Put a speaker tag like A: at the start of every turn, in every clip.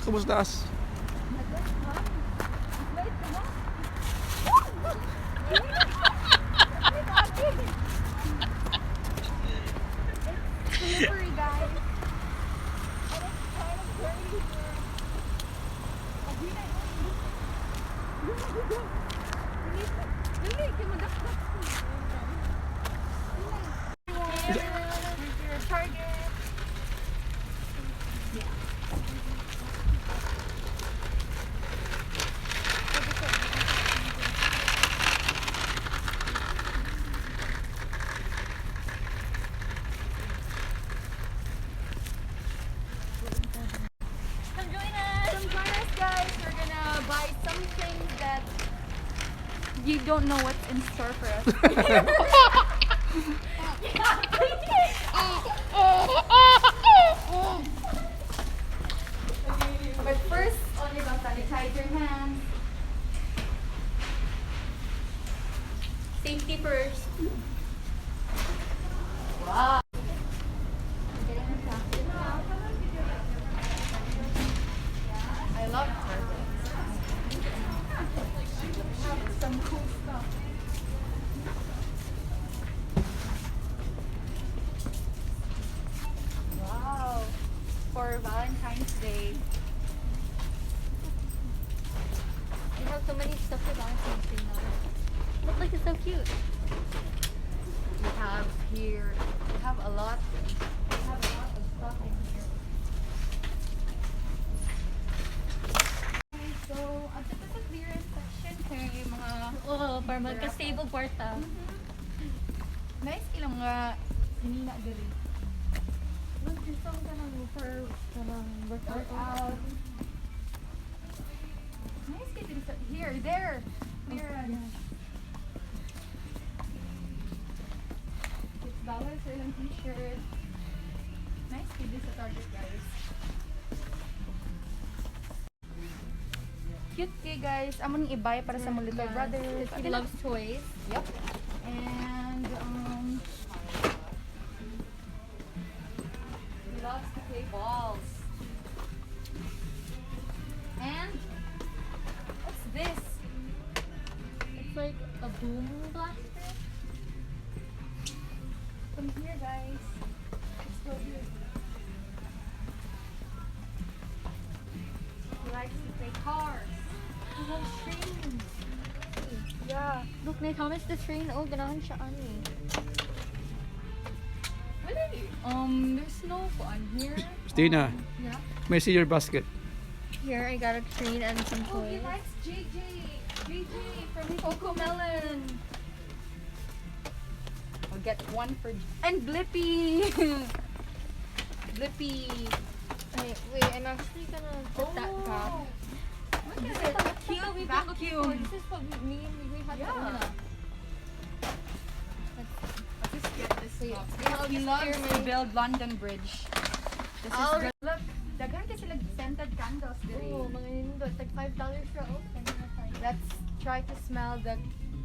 A: Sa kumusta taas?
B: Wait, no? It's slippery, guys. And it's kind of dirty here. Dili, kay madakdak ko. Here's your Target.
C: Come join us!
B: Come join us, guys. We're gonna buy some things that you don't know what's in store for us. But first, only gonna sanitize your hands.
C: Safety first.
B: Wow. I love Target. Have some cool stuff. Wow. For Valentine's Day.
C: We have so many stuff for Valentine's Day now. Look, like, it's so cute.
B: We have here, we have a lot. We have a lot of stuff in here. Okay, so, adto ta sa clearance section kay mga
C: Oo, para magka-save og kwarta.
B: Nice ilang mga sinina diri.
C: Look, there's some kanang for kanang workout.
B: Workout. Nice kay diri sa here, there. Clearance. $6 sa ilang t-shirt. Nice kay diri sa Target, guys. Cute kay, guys. Amo ning i-buy para sa mga little brothers.
C: He loves toys.
B: Yep. And he loves to play balls. And what's this?
C: It's like a boom blaster.
B: Come here, guys. Let's go here. He likes to play cars.
C: He loves trains.
B: Yeah.
C: Look, may Thomas the Train. Oh, ganahan siya ani.
B: Really? There's no on here.
A: Stina,
C: Yeah.
A: May see your basket.
C: Here, I got a train and some
B: Oh, he
C: toys.
B: likes JJ. JJ from Cocomelon. I'll get one for and Blippi. Blippi.
C: Wait, wait, I'm actually gonna put that back.
B: Oh. Look at it. Cute
C: We've been looking for.
B: vacuum.
C: This is what me and we had
B: Yeah.
C: Let's
B: I'll just get this
C: Wait,
B: box.
C: I'll
B: He
C: just
B: loves
C: clear
B: to
C: my-
B: build London Bridge. This is
C: I'll-
B: good. Look, daghan kasi sila scented candles diri.
C: Oh, mga nindot. Like $5 siya. Oh, I'm gonna find it.
B: Let's try to smell the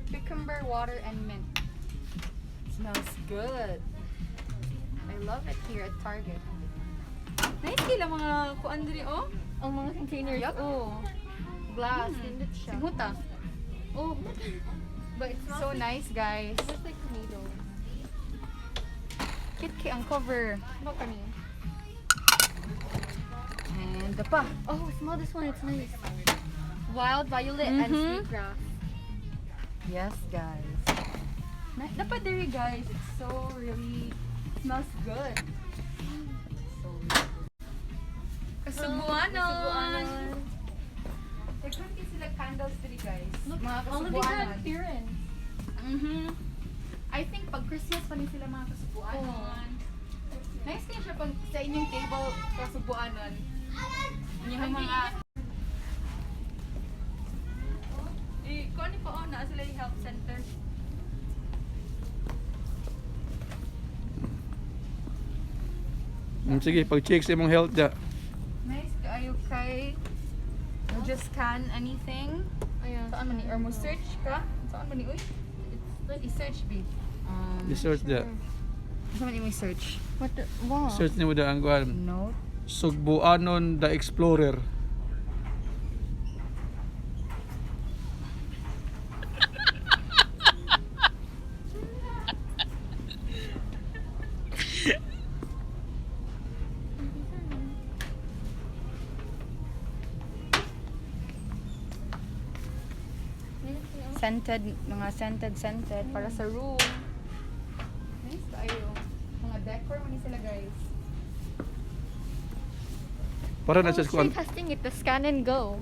B: cucumber water and mint. Smells good. I love it here at Target. Nice sila mga kuan diri, oh.
C: Ang mga containers.
B: Yup.
C: Oh. Glass. Nindot siya.
B: Sighuta.
C: Oh. But it smells
B: So
C: like,
B: nice, guys.
C: it smells like tomato.
B: Cute kay ang cover.
C: Ano kani?
B: And the pa.
C: Oh, smell this one. It's nice. Wild violet and sweetgrass.
B: Yes, guys. Dapat diri, guys. It's so really smells good. So really good. Kasubuanon.
C: Kasubuanon.
B: Daghan kay sila candles diri, guys.
C: Look,
B: Mga
C: all of these are
B: kasubuanon.
C: on clearance.
B: I think pag Christmas pa ni sila mga kasubuanon.
C: Oh.
B: Nice kayo siya pag sa inyong table kasubuanon. Inyong mga Eh, kung ano pa, oh, naa sila yung help center.
A: Sige, pag-check sa imong health da.
B: Nice kaayo kay mo just scan anything.
C: Ayan.
B: Saan man ni or mo search ka? Saan man ni, uy?
C: It's like,
B: I-search be.
A: I-search da.
B: Saan man ni mo search?
C: What the, wow.
A: Search nimo da ang kuan.
B: Note.
A: Sugbuanon the Explorer.
B: Scented, mga scented, scented para sa room. Nice kaayo. Mga decor man ni sila, guys.
A: Para na
C: Oh,
A: siya sa kuan.
C: she's testing it, the scan and go.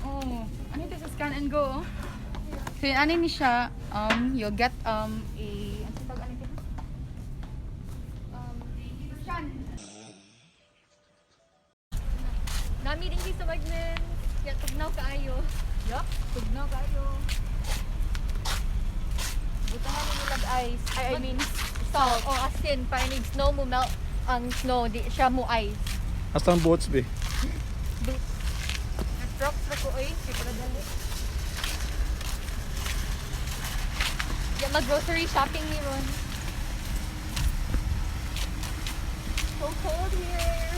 B: Oh, ano ito sa scan and go? Oh? So yun, ano ni siya, you'll get a, ano tawag ano ito? Scan.
C: Nami din sa Wegmans. Ya, tugnaw kaayo.
B: Yup, tugnaw kayo. Butangan ni nilag ice. Ay, I mean,
C: Salt o asin para nig snow mo melt ang snow di siya mo ice.
A: Asa ang boats be?
B: Nag-drops ra ko eh, kay para dali.
C: Ya mag grocery shopping ni ron. So cold here.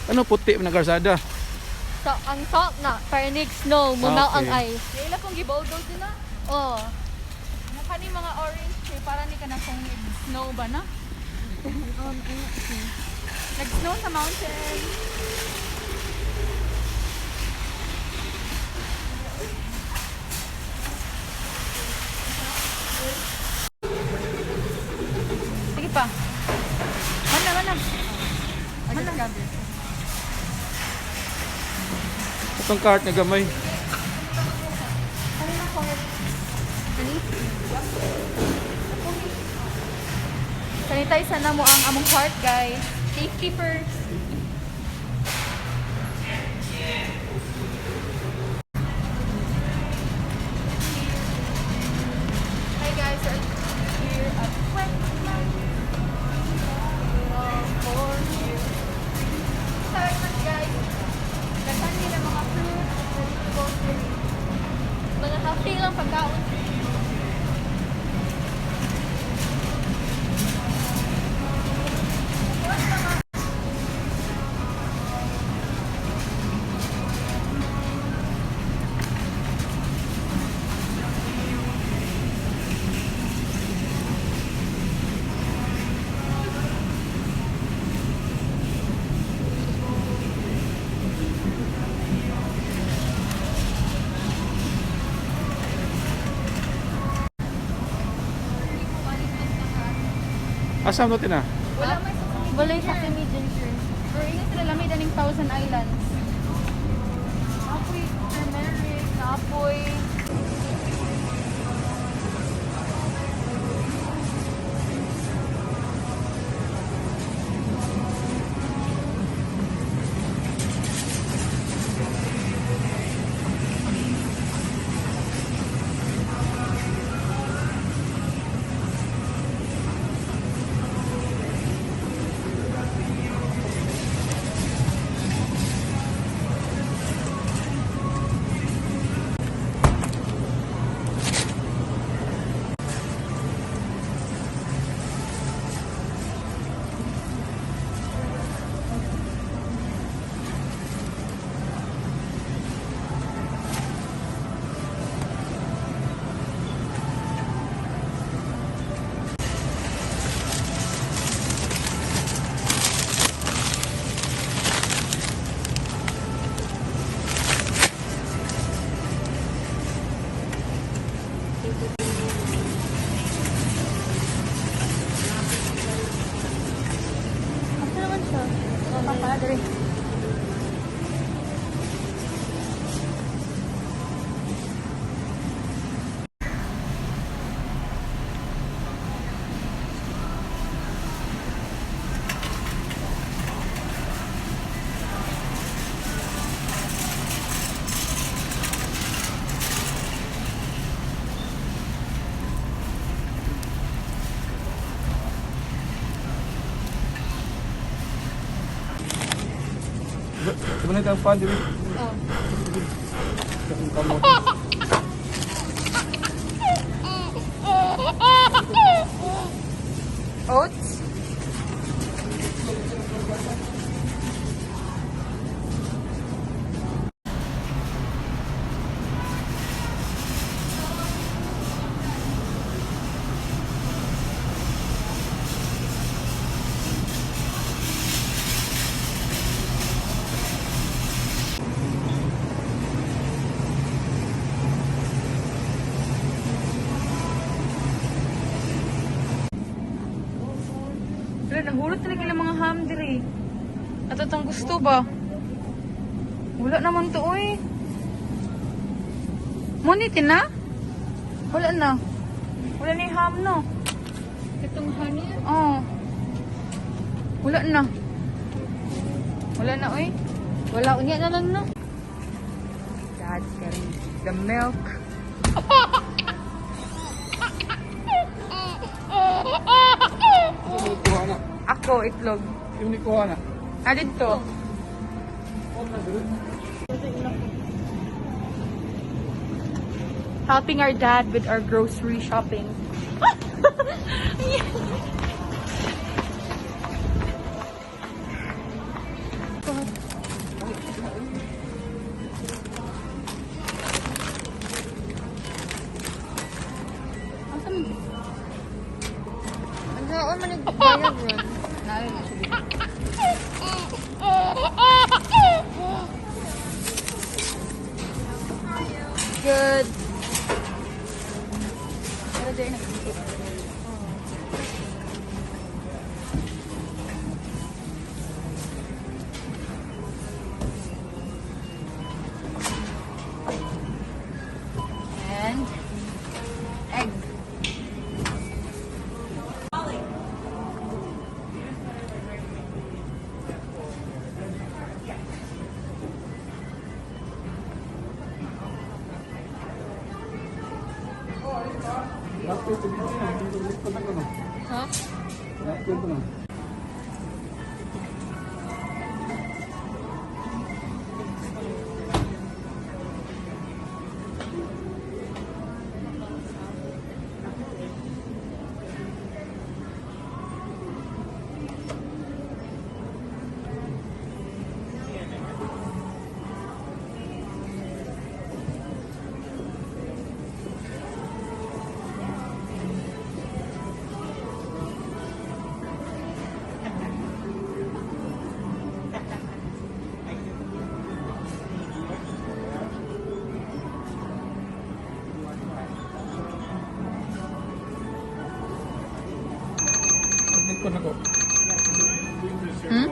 A: Ano puti na karsada?
C: So ang salt na para nig snow mo melt ang
A: Okay.
C: ice.
B: Naila kong giboldog din na.
C: Oh.
B: Mukha ni mga orange kay para ni ka na kung nag-snow ba na? Nag-snow sa mountain. Sige pa. Mana, mana. Mana.
A: Itong cart na gamay.
B: Sanitize na mo ang among cart, guys.
C: Safety first.
B: Hi guys, we're here at Wegmans. For you. Sa Wegmans, guys, daghan nila mga fruits, vegetables, diri.
C: Mga healthy lang pagkaon.
A: Asa mo tina?
B: Wala may sesame
C: Walay
B: ginger.
C: sesame ginger.
B: Pero ingat sila lamay daning Thousand Islands. Apoy turmeric, apoy.
C: Asa naman siya?
B: Papadre.
A: Diba na itang pan, di ba?
C: Oh.
B: Oats? Wala, nahulot talaga ilang mga ham diri. Ato tong gusto ba? Wala naman to, oy. Munitin na? Wala na. Wala na yung ham, no?
C: Itong honey.
B: Oo. Wala na. Wala na, oy.
C: Wala, unya na lang no.
B: Dad's getting the milk.
A: Yung kuha na.
B: Ako, itlog.
A: Yung kuha na.
B: Ah, dito. Helping our dad with our grocery shopping.
C: Ang saan man nagbayad ron.
B: Good. And egg.
C: Ha?
A: Ko na ko.
B: Hmm?